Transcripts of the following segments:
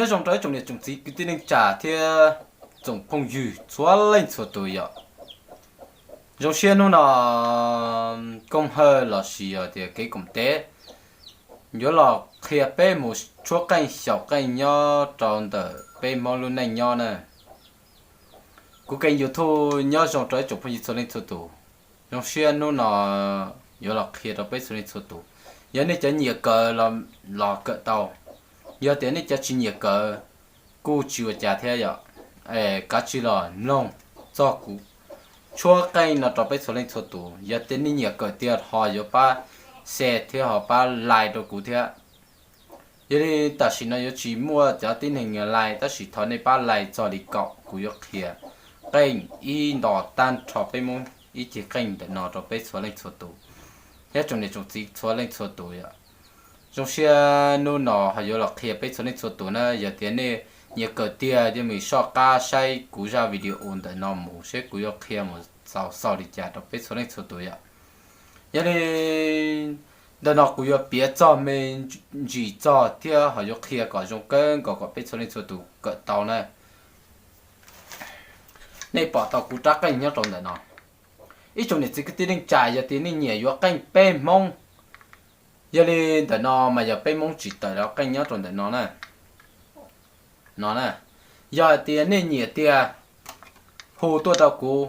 Nyob zoo rau ib tsoom niam tsoom txiv kwv tij neej tsa thiab tsoom phooj ywg txhua leej txhua tus yom. Zoo siab hnub no Koob Hawj los sis yog tias kev koom teb yuav los qhia peb mus tshuab qeej xyaum qeej nyob rau ntawm peb Hmoob lub neej nyob na. Kuv kênh YouTube nyob zoo rau ib tsoom phooj ywg txhua leej txhua tus. Zoo siab hnub no yuav los qhia rau peb txhua leej txhua tus. Yog nej cov nyiam kawm los kawm tau, yog tias nej cov tsis nyiam kawm kuj tsis ua cas thiab yom. Kav tsij los mloog txog kuv tshuab qeej no rau peb txhua leej txhua tus. Yog tias nej nyiam kawm tiag ho yuav pab share thiab ho pab like rau kuv thiab. Yog li tam sim no yuav tsis muaj cov tib neeg like, tab sis thov nej pab like txog li kaum, kuv yuav qhia qeej ib nto tag nrho peb Hmoob ib ceg qeej ntawm no rau peb txhua leej txhua tus thiab tsoom niam tsoom txiv txhua leej txhua tus yom. Zoo siab hnub no ho yuav los qhia peb txhua leej txhua tus na. Yog tias nej nyiam kawm tiag ces mus soj qab saib kuv zaj video ntawm no mus seb kuv yuav qhia mus xaus xaus li cas rau peb txhua leej txhua tus yom. Yog li ntawm no kuv yuav piav txog me ntsis txog thiab ho yuav qhia kom zoo kawg nkaus kom peb txhua leej txhua tus kawm tau na. Nej pom tau kuv rab qeej nyob rau ntawm no. Ib tsoom niam txiv kwv tij neej tsa, yog tias nej nyiam yuav qeej peb Hmoob, yog li ntawm no mas yog peb Hmoob tsis tawm rau qeej nyob rau ntawm no na. No na, yog hais tias nej nyiam tiag, hu tuaj rau kuv,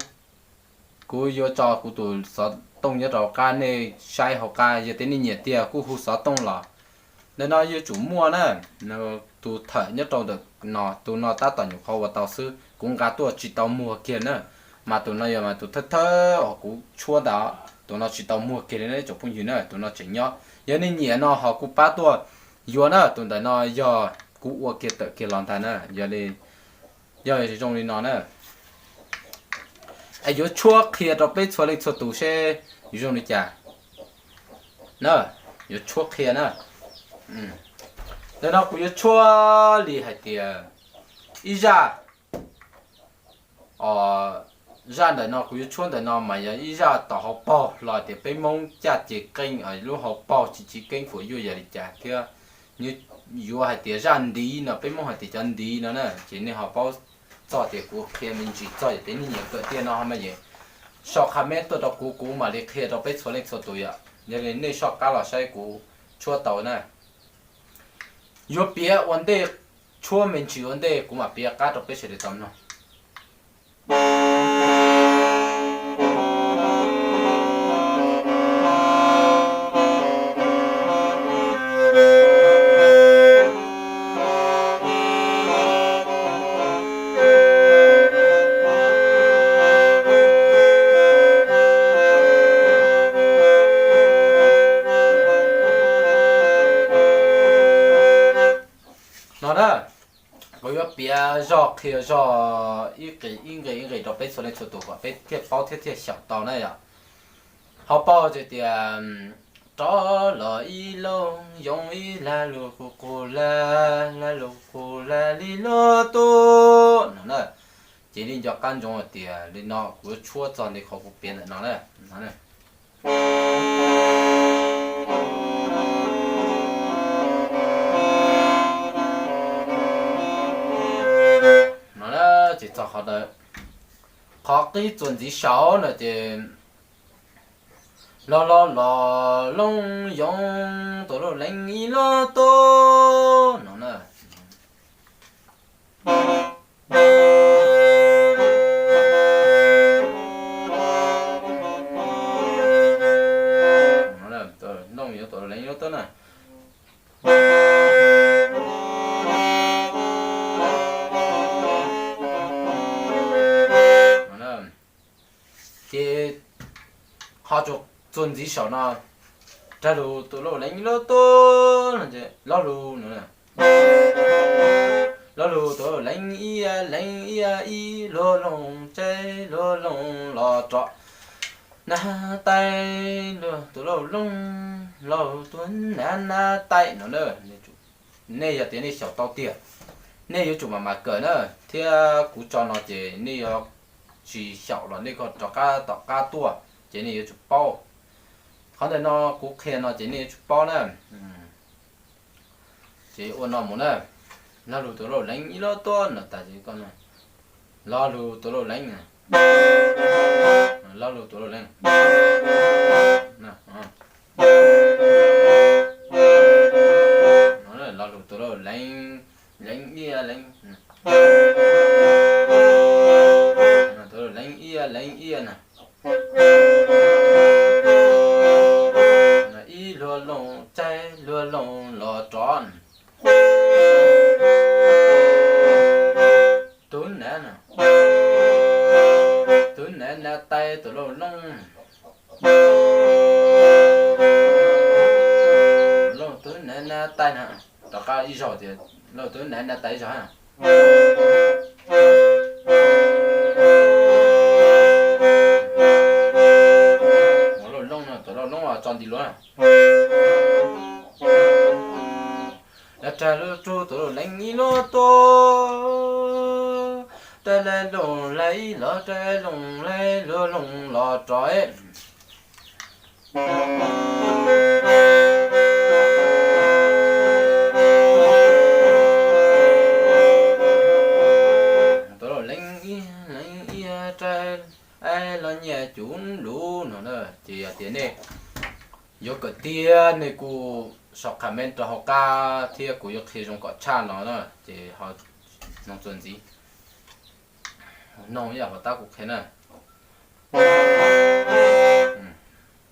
kuv yuav tso kuv tus xov tooj nyob rau hauv qab, nej saib hauv qab. Yog tias nej nyiam tiag kuj hu xov tooj los. Ntawm no yuav tsum muaj na, tus thawm nyob rau ntawm no, tus no tab tom nyuam qhuav ua tau xwb, kuv nqa tuaj tsis tau muag kiag na. Mas tus no yog mas tus thawj thawj uas kuv tshuab ntawd, tus no tsis tau muag kiag li na tsoom phooj ywg na, tus no tseem nyob. Yog nej nyiam no ho kuj pab tuaj yuav na, tus ntawm no yog kuv ua kiag tawm kiag los ntag na. Yog li, yog zoo li no na, es yuav tshuab qhia rau peb txhua leej txhua tus seb yuav zoo li cas na, yuav tshuab qhia na. Ntawm no kuv yuav tshuab li hais tias ib zaj, zaj ntawm no kuv yuav tshuab ntawm no mas yog ib zaj tom hauv paug los tias peb Hmoob caj ces qeej lub hauv paug chiv chiv keeb fuam yuaj yog li cas thiab. Yuav hais tias zaj ntiv no, peb Hmoob hais tias cov ntiv no na, ces nej ho paub txog tias kuv qhia me ntsis txog, yog tias nej nyiam kawm tiag no ho mas es sau comment tuaj rau kuv, kuv mam li qhia rau peb txhua leej txhua tus yom. Yog li nej soj qab los saib kuv tshuab tau na. Yuav piav ua ntej, tshuab me ntsis ua ntej kuv mam piav qab rau peb sawv daws tau mloog. No na, kuv yuav piav zog qhia zog ib nqe ib nqe ib nqe rau peb txhua leej txhua tus kom peb thiaj paub thiab thiaj xyaum tau na yom. Hauv paug ces tias, rov los ib loo yoov ib lag lug qus qus lag, lag lug qus lag li lub tub no na. Ces nej nco qab ntsoov hais tias li no kuv yuav tshuab txog li qhov kuv piav ntawm no na. No ces txog qhov ntawd, qhov qib txuas ntxiv saud no ces, los los los loo yoov tus lauj leev ib lub tub no na. Loo yoov tus lauj leev ib lub tub na. Ces qhov txuas ntxiv saum no, rag lug tus lauj leev ib lub tub no, lo lug no, lo lug tus lauj leev ib, leev ib, ib lug loog tsev lug loog los rov nag taij, tus lauj leev laug tuag nag nag taij no na. Nej yog tias nej xyaum tau tiag, nej yuav tsum mam mam kawm na, thiab kuv tso no ces nej yuav tsis xyaum los nej rov qab tom qab tuaj ces nej yuav tsum paub. Qhov ntawm no kuv qhia no ces nej yuav tsum paub na. Ces ua no mus na. Lo lus tuav laum leev ib lub tuab no tas ces koj, lo lus tuav laum leev, lo lus tuav laum leev, lo lus tuav laum leev, leev ib, leev, tuav laum leev ib, leev ib na. Ib luag looj caij luag looj los rov. Tub nav, tub nav nav tais tuav laum looj. Looj tub nav nav tais na. Rov qab ib zaug tias, looj tub nav nav tais ib zaug. Ua laum looj no, tuav laum looj tso nti luag. Lawv rag lub rug tuav laum leev ib lub tuab, rais lais looj lais ib los rais lais looj lais luag looj los rov. Tuav laum leev ib, leev ib rais, ais los nyias cuv lug no na. Ces yog tias nej yuav kawm tiag nej kuj sau comment rau hauv qab thiab kuv yuav qhia zoo kom tshaj no na. Ces ho noog txuas ntxiv, noog ib yam puas tab kuv qhia na.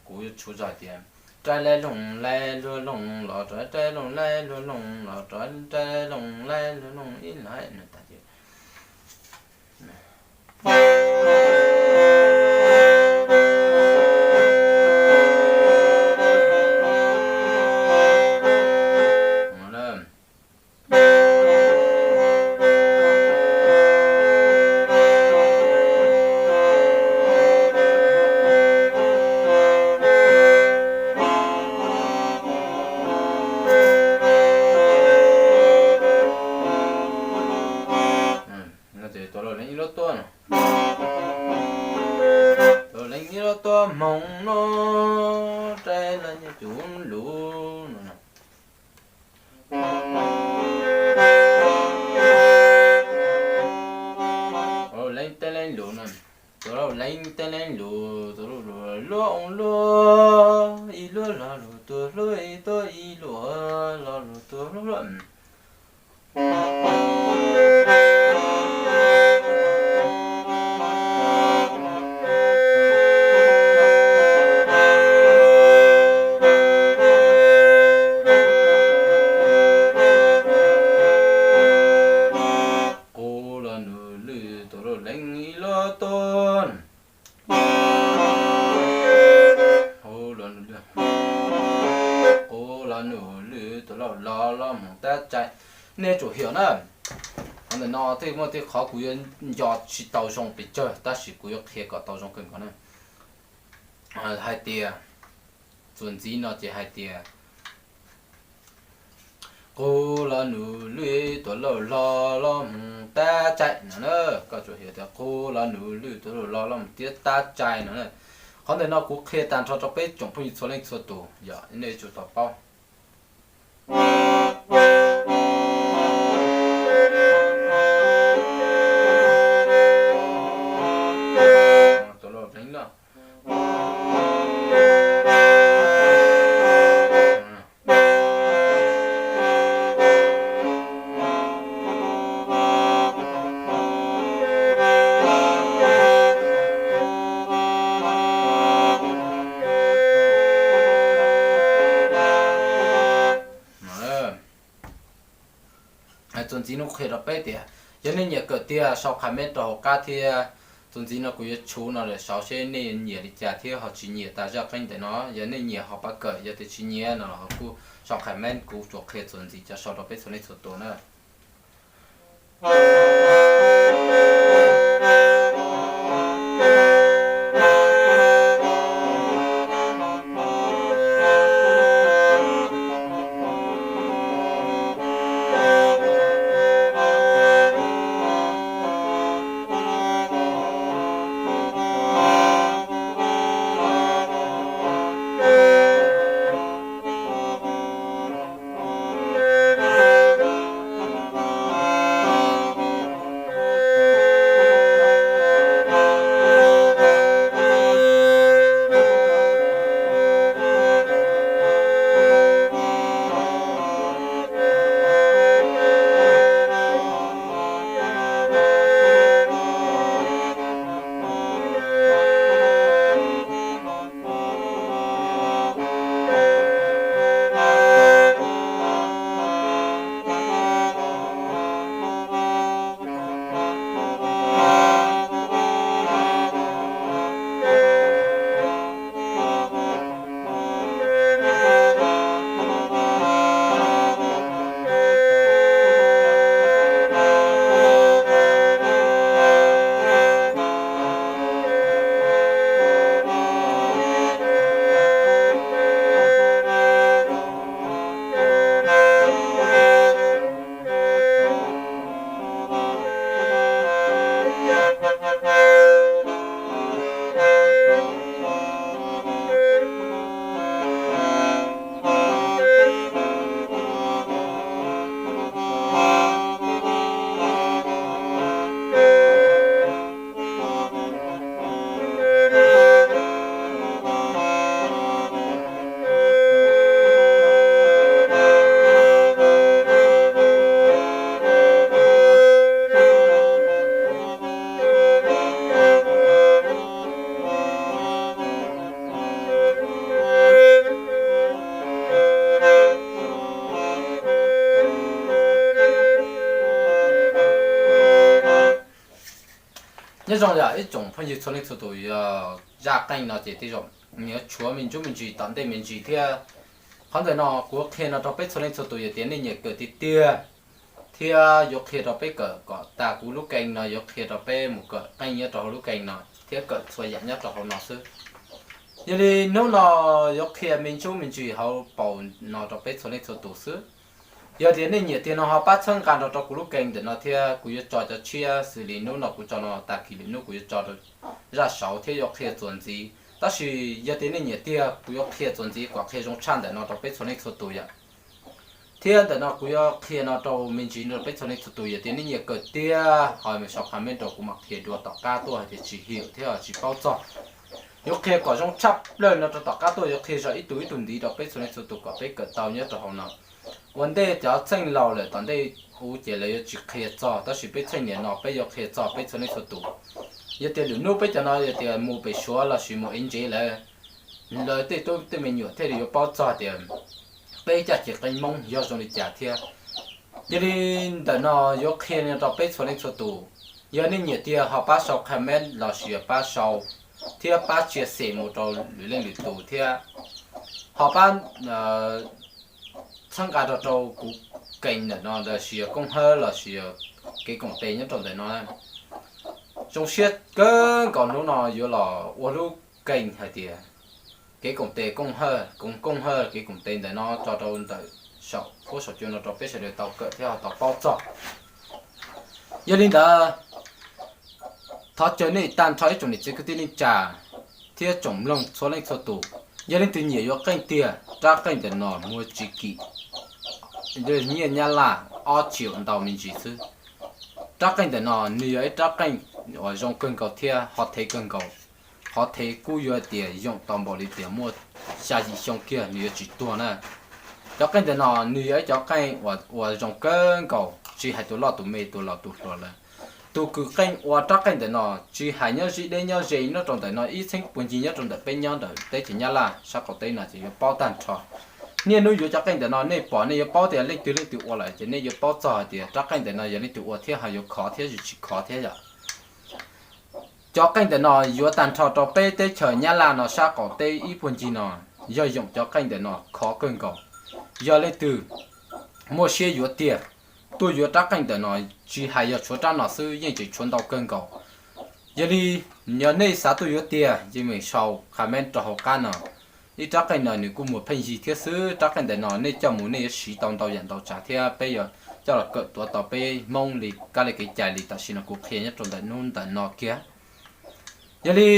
Kuv yuav tshuv zog tias, rais lais looj lais luag looj los rov, rais looj lais luag looj los rov, rais looj lais luag looj ib los tas ces Tuav laum leev ib lub tuab no. Tuav laum leev ib lub tuab moog no, rais los nyias cuv lug no. Tuav laum leev teb leev lug no. Tuav laum leev teb leev lug, tuav lug lug luag oo luag, ib luag lo lug tuag luag, ib tuab ib luag lo lug tuag luag luag. Qub los nug lwj tuav laum leev ib lub tuab. Qub los nug lwj, qub los nug lwj tuav laum lo los moog tab tsaig. Nej tsum xyuam na, qhov ntawm no tej muaj tej qhov kuv yuav nco tsis tau zoo pes tsawg tab sis kuv yuav qhia kom tau zoo kawg nkaus na. Hais tias, txuas ntxiv no ces hais tias, qub los nug lwj tuav laum lo los moog tab tsaig no na. Koj tsum xyuam tias qub los nug lwj tuav laum lo los moog tiab tab tsaig no na. Qhov ntawm no kuv qhia tag nrho rau peb tsoom phooj ywg txhua leej txhua tus yog nej tsum tau paub. Txuas ntxiv no qhia rau peb tias yog nej nyiam kawm tiag sau comment rau hauv qab thiab. Txuas ntxiv no kuv yuav tshuv no lawm saud seb nej nyiam li cas thiab ho tsis nyiam tas zaj qeej ntawm no. Yog nej nyiam ho pab kawm, yog tias tsis nyiam no los ho kuj sau comment, kuv tsuas qhia txuas ntxiv cov sau rau peb txhua leej txhua tus na. Zoo yog ib tsoom phooj ywg txhua leej txhua tus yog zaj qeej no ces tej zaum nws yuav tshuav me ntsuj me ntsis tom ntej me ntsis thiab. Qhov ntawm no kuv yuav qhia no rau peb txhua leej txhua tus, yog tias nej nyiam kawm tiag tiag thiab yuav qhia rau peb kawm kom tas kuv lub kee no, yuav qhia rau peb mus kawm qeej nyob rau hauv lub kee no thiab kawm txhua yam nyob rau hauv no xwb. Yog li hnub no yuav qhia me ntsuj me ntsis hauv paus no rau peb txhua leej txhua tus xwb. Yog tias nej nyiam tiag no ho pab txhawb nqa nrog rau kuv lub kee ntawm no thiab kuv yuav tso cov tshiab xws li hnub no kuv tso no tag kis lwm hnub kuv yuav tso rau zaj saud thiab yuav qhia txuas ntxiv. Tab sis yog tias nej nyiam tiag kuv yuav qhia txuas ntxiv kom qhia zoo tshaj ntawm no rau peb txhua leej txhua tus yom. Thiab ntawm no kuv yuav qhia no rau me ntsis no rau peb txhua leej txhua tus, yog tias nej nyiam kawm tiag ho sau comment rau kuv mam qhia dua tom qab tuaj hais tias tsis yog thiab tsis paub txog. Yuav qhia kom zoo tshaj plaws no rau tom qab tuaj, yuav qhia zog ib tug ib tug ntxiv rau peb txhua leej txhua tus kom peb kawm tau nyob rau hauv no. Ua ntej cov txheej laus lawm tom ntej ub ces lawv yuav tsis qhia txog, tab sis peb txheej niam no peb yuav qhia txog peb txhua leej txhua tus. Yog tias lwm hnub peb cov no yog tias mus pem Suav los sis mus ev ntsev lawm, lawv tej tub tej me nyuam thiaj li yuav paub txog tias peb caj ces qeej Hmoob yog zoo li cas thiab. Yog li ntawm no yuav qhia no rau peb txhua leej txhua tus, yog nej nyiam tiag ho pab sau comment los sis yog pab sau thiab pab share mus rau lwm leej lwm tus thiab ho pab txhawb nqa rau rau kuv kee ntawm no los sis yog Kooj Hawj los sis yog kev koom tes nyob rau ntawm no. Zoo siab kawg nkaus hnub no yuav los ua lub kee hais tias kev koom tes Kooj Hawj, koom Kooj Hawj kev koom tes ntawm no tso rau ntawm saum huab saum cua no rau peb sawv daws tau kawm thiab ho tau paub txog. Yog li ntawd, thov caw nej tag nrho ib tsoom niam txiv kwv tij neej tsa thiab tsoom mloog txhua leej txhua tus, yog leej twg nyiam yuav qeej tiag, rab qeej ntawm no muaj tsis kim nyiaj Nyab Laj ob triệu ntau me ntsis xwb. Rab qeej ntawm no nws yog ib rab qeej uas zoo kawg nkaus thiab ho thev kawg nkaus. Qhov thev kuj yuav tias yoom tau npaum li tias muaj xya yim xyoo kiag nws yuav tsis tuag na. Cov qeej ntawm no nws yog ib cov qeej uas ua zoo kawg nkaus, tsis hais tus loj tus me tus laus tus hluas lawm. Tus kws qeej ua rab qeej ntawm no tsis hais nyob zib deb nyob ze nyob rau ntawm no ib txheeb puag ncig nyob rau ntawm peb nyob ntawm teb chaws Nyab Laj sab qaum teb no ces yuav paub tag nrho. Niaj hnub yuav cov qeej ntawm no nej pom nej yuav paub tias leej twg leej twg ua lawm ces nej yuav paub txog hais tias rab qeej ntawm no yog leej twg ua thiab ho yuav khov thiab tsis khov thiab yom. Cov qeej ntawm no yuav tag nrho rau peb teb chaws Nyab Laj no sab qaum teb ib puag ncig no, yog yoom cov qeej ntawm no khov kawg nkaus. Yog leej twg muaj siab yuav tiag, tuaj yuav rab qeej ntawm no, tsis hais yog tshuav rab no xwb yeej tseem tshuav ntau kawg nkaus. Yog li, yog nej xav tuaj yuav tiag yeej meem sau comment rau hauv qab no. Ib rab qeej no nws kuj muaj pheej yig thiab xwb, rab qeej ntawm no nej coj mus nej yuav siv tau ntau yam ntau tsav thiab peb yuav coj los kawm tuav tau peb Hmoob li kab li kev cai li tam sim no kuv qhia nyob rau ntawm hnub ntawm no kiag. Yog li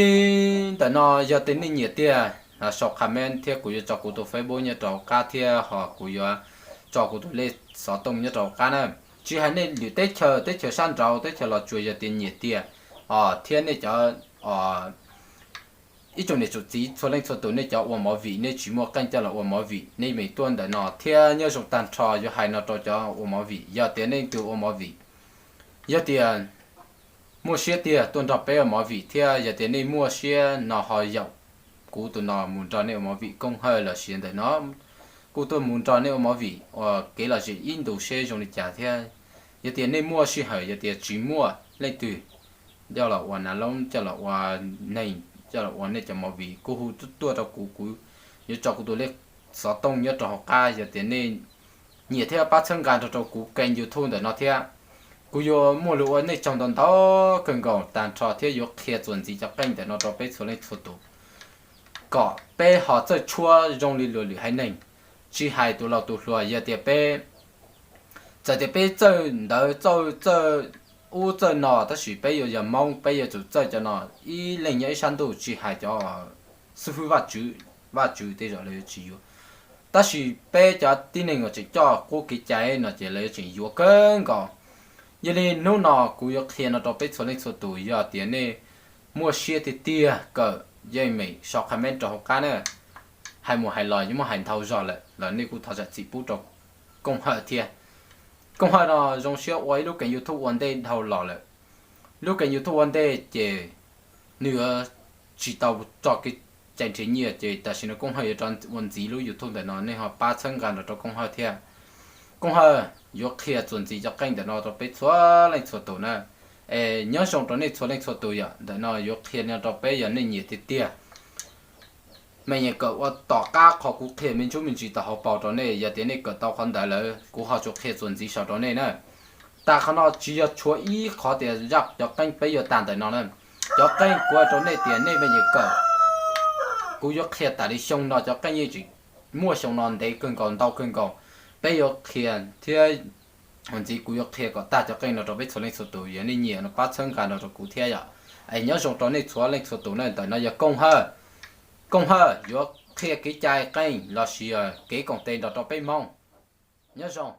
ntawm no yog tias nej nyiam tiag, sau comment thiab kuv yuav tso kuv tus Facebook nyob rau hauv qab thiab ho kuv yuav tso kuv tus lej xov tooj nyob rau hauv qab na. Tsis hais nej lwm teb chaws, teb chaws sab nraud, teb chaws Los Tsuas yog tias nyiam tiag os, thiab nej cov ib tsoom niam tsoom txiv txhua leej txhua tus nej cov ua movie nej tsis muaj qeej coj los ua movie nej meem tuaj ntawm no thiab nyob zoo tag nrho yuav hais no rau cov ua movie, yog tias nej leej twg ua movie, yog tias muaj siab tiag tuaj nrog peb ua movie thiab yog tias nej muaj siab no ho yaum kuv tus no mus nrog nej ua movie Kooj Hawj los sis ntawm no kuj tuaj mus nrog nej ua movie ua kev lom zem ib ntus seb zoo li cas thiab. Yog tias nej muaj sij hawm, yog tias tsis muaj leej twg coj los ua nav loob, coj los ua neeg, coj los ua nej cov movie kuj hu tuaj rau kuv, kuv yuav tso kuv tus lej xov tooj nyob rau hauv qab. Yog tias nej nyiam thiab pab txhawb nqa nrog rau kuv kênh YouTube ntawm no thiab, kuv yuav muaj lus ua nej tsaug ntau ntau kawg nkaus tag nrho thiab yuav qhia txuas ntxiv cov qeej ntawm no rau peb txhua leej txhua tus kom peb ho txawj tshuab zoo li luag lwm haiv neeg. Tsis hais tus laus tus hluas, yog tias peb, txawm tias peb txawj ntawv txawj ub txawj no tab sis peb yuav yog Hmoob peb yuav tsum txawj cov no. Ib leeg nyob ib sab ntuj, tsis hais cov xib hwb Vaj Tswv, Vaj Tswv tej zaum lawv yuav tsis yuav, tab sis peb cov tib neeg uas tseem coj qub kev cai no ces lawv yuav tseem yuav kawg nkaus. Yog li hnub no kuv yuav qhia no rau peb txhua leej txhua tus, yog tias nej muaj siab tiag tiag kawm yeej meem sau comment rau hauv qab na. Hais mus hais los yeej muab hais ntau zog lawm los nej kuj thov zam txim pub rau Kooj Hawj thiab. Kooj Hawj no zoo siab ua ib lub kênh YouTube ua ntej dhau los lawm. Lub kênh YouTube ua ntej ces nws yuav tsis tau tso kev cai nrhiav nyiaj ces tam sim no Kooj Hawj yuav rov ua ntxiv lub YouTube ntawm no, nej ho pab txhawb nqa nrog rau Kooj Hawj thiab. Kooj Hawj yuav qhia txuas ntxiv cov qeej ntawm no rau peb txhua leej txhua tus na. Es nyob zoo rau nej txhua leej txhua tus yom, ntawm no yuav qhia no rau peb yog nej nyiam tiag tiag, mej nyam kawm ua tom qab qhov kuv qhia me ntsuj me ntsis tau hauv paus rau nej. Yog tias nej kawm tau qhov ntawd lawm kuv ho tsuas qhia txuas ntxiv saum rau nej na. Tag qhov no tsis yog tshuav ib qhov tias zaj cov qeej peb yuav tag ntawm no na. Cov qeej kuv hais rau nej tias nej mej nyam kawm, kuv yuav qhia tas li xyoo no cov qeej yeej tseem muaj xyoo no ntev kawg nkaus ntau kawg nkaus. Peb yuav qhia thiab ntxiv kuv yuav qhia kom tag cov qeej no rau peb txhua leej txhua tus. Yog nej nyiam no pab txhawb nqa nrog rau kuv thiab yom. Es nyob zoo rau nej txhua leej txhua tus na. Ntawm no yog Kooj Hawj, Kooj Hawj yuav qhia kev cai qeej lossis kev koom tes nrog rau peb Hmoob. Nyob zoo.